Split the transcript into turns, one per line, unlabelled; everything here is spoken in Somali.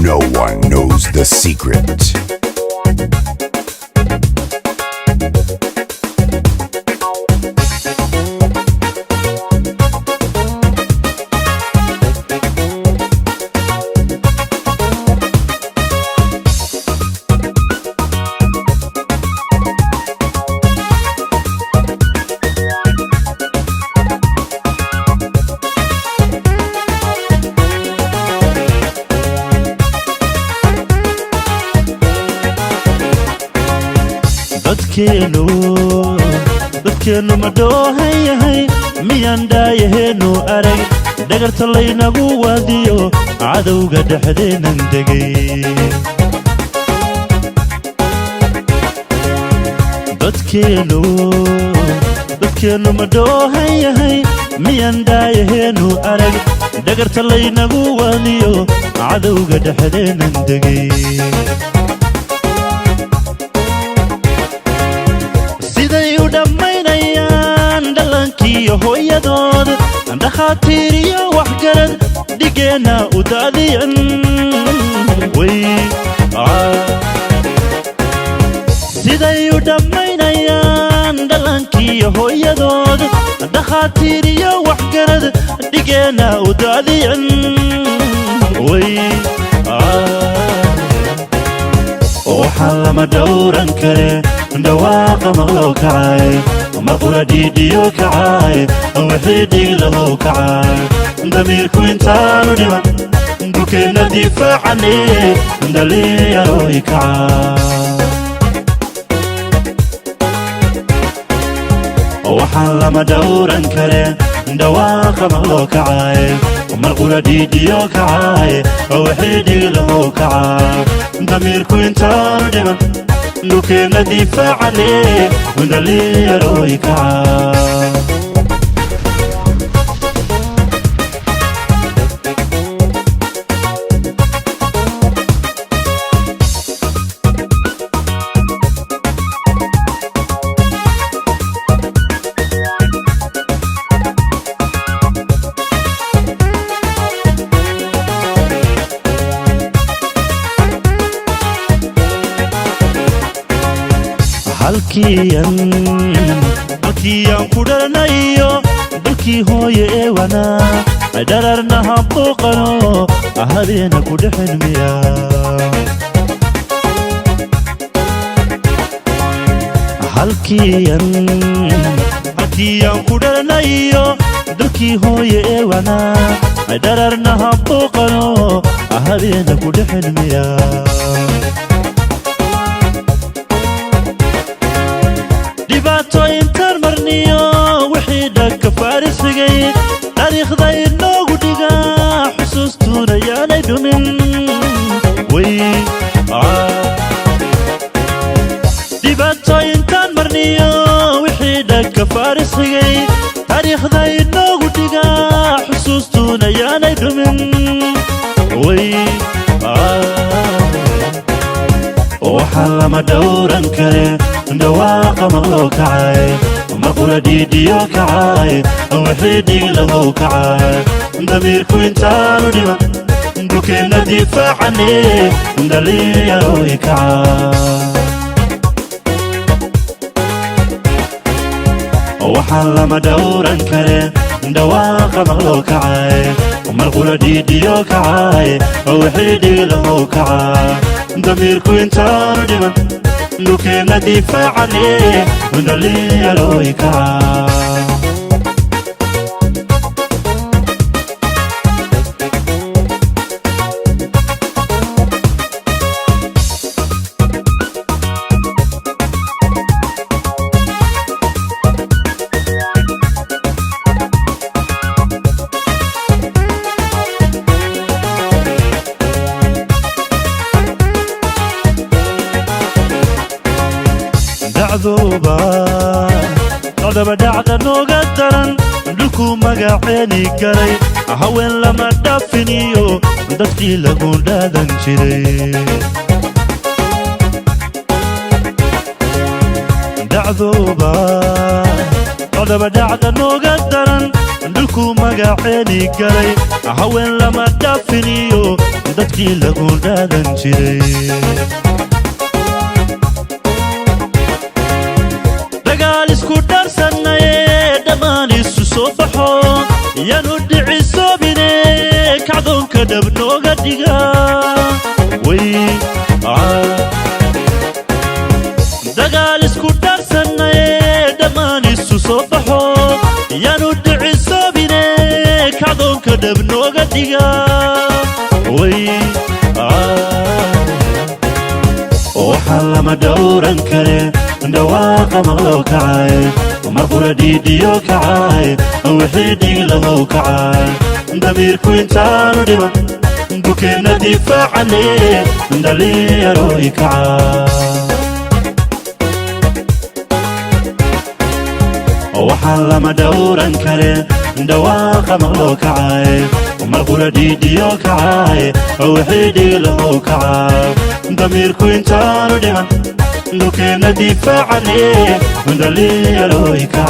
No one knows the secret.
Dadkeennu, dadkeennu ma dhoohan yahay? Miyaan dhaayaheennu arag dhagarta laynagu waadiyo cadowga dhexdeennan degay? Dadkeennu, dadkeennu ma dhoohan yahay? Miyaan dhaayaheennu arag dhagarta laynagu waadiyo cadowga dhexdeennan degay? Siday u dhammaynayaan dhalankiiyo hooyadood, dhakhaatiir iyo waxgarad dhigeenna u daadiyan way. Siday u dhammaynayaan dhalankiiyo hooyadood, dhakhaatiir iyo waxgarad dhigeenna u daadiyan way. Waxaa lama dhowran kare dhawaaqa maqloo kacay, marqura dhiidhiyo kacay, wixii dhig lahow kacay, damiirku intaanu dhiman dhulkeenna difaacane, dhalinyarooy kacay. Waxaan lama dhowran kare dhawaaqa maqloo kacay, marqura dhiidhiyo kacay, wixii dhig lahow kacay, damiirku intaanu dhiman dhulkeenna difaacane, dhalinyarooy kacay. Halkiiyan ku dhalanayo dalkii hooye ee wanaa dhararna habbuuqano habeena ku dhexen miya? Halkiiyan ku dhalanayo dalkii hooye ee wanaa dhararna habbuuqano habeena ku dhexen miya? Dhibaato intaan marniyo wixii dhagka faarisigay, taariikhda inoogu dhigaa, xusuustuuna yaanay dhumin way. Dhibaato intaan marniyo wixii dhagka faarisigay, taariikhda inoogu dhigaa, xusuustuuna yaanay dhumin way. Waxaa lama dhowran kare dhawaaqa maqloo kacay, marqura dhiidhiyo kacay, wixii dhig lahow kacay, damiirku intaanu dhiman dhulkeenna difaacane, dhalinyarooy kacay. Waxaan lama dhowran kare dhawaaqa maqloo kacay, marqura dhiidhiyo kacay, wixii dhig lahow kacay, damiirku intaanu dhiman dhulkeenna difaacane, dhalinyarooy kacay. Dhacdooba dhacdaba dhacda nooga daran, dhulkuu magaceeni galay, haween lama dhaafiniyo dadkii lagu dhaadan jiray. Dhacdooba dhacdaba dhacda nooga daran, dhulkuu magaceeni galay, haween lama dhaafiniyo Dadkii lagu dhaadan jiray, dagaal isku dhaarsannaye, dhammaan isu soo baxo, yaanu dhicisoobine, kacdoonka dhab nooga dhiga. Way dagaal isku dhaarsannaye, dhammaan isu soo baxo, yaanu dhicisoobine, kacdoonka dhab nooga dhiga. Way waxaa lama dhowran kare, dhawaaqa maqlow kacay, marqura dhiidhiyo kacay, wixii dhiiglahow kacay, damiirku intaanu dhiman dhulkeenna difaacane, dhalinyarooy kacay. Waxaa lama dhowran kare, dhawaaqa maqloo kacay, marqura dhiidhiyo kacay, wixii dhiiglahow kacay, damiirku intaanu dhiman dhulkeenna difaacane, dhalinyarooy kacay.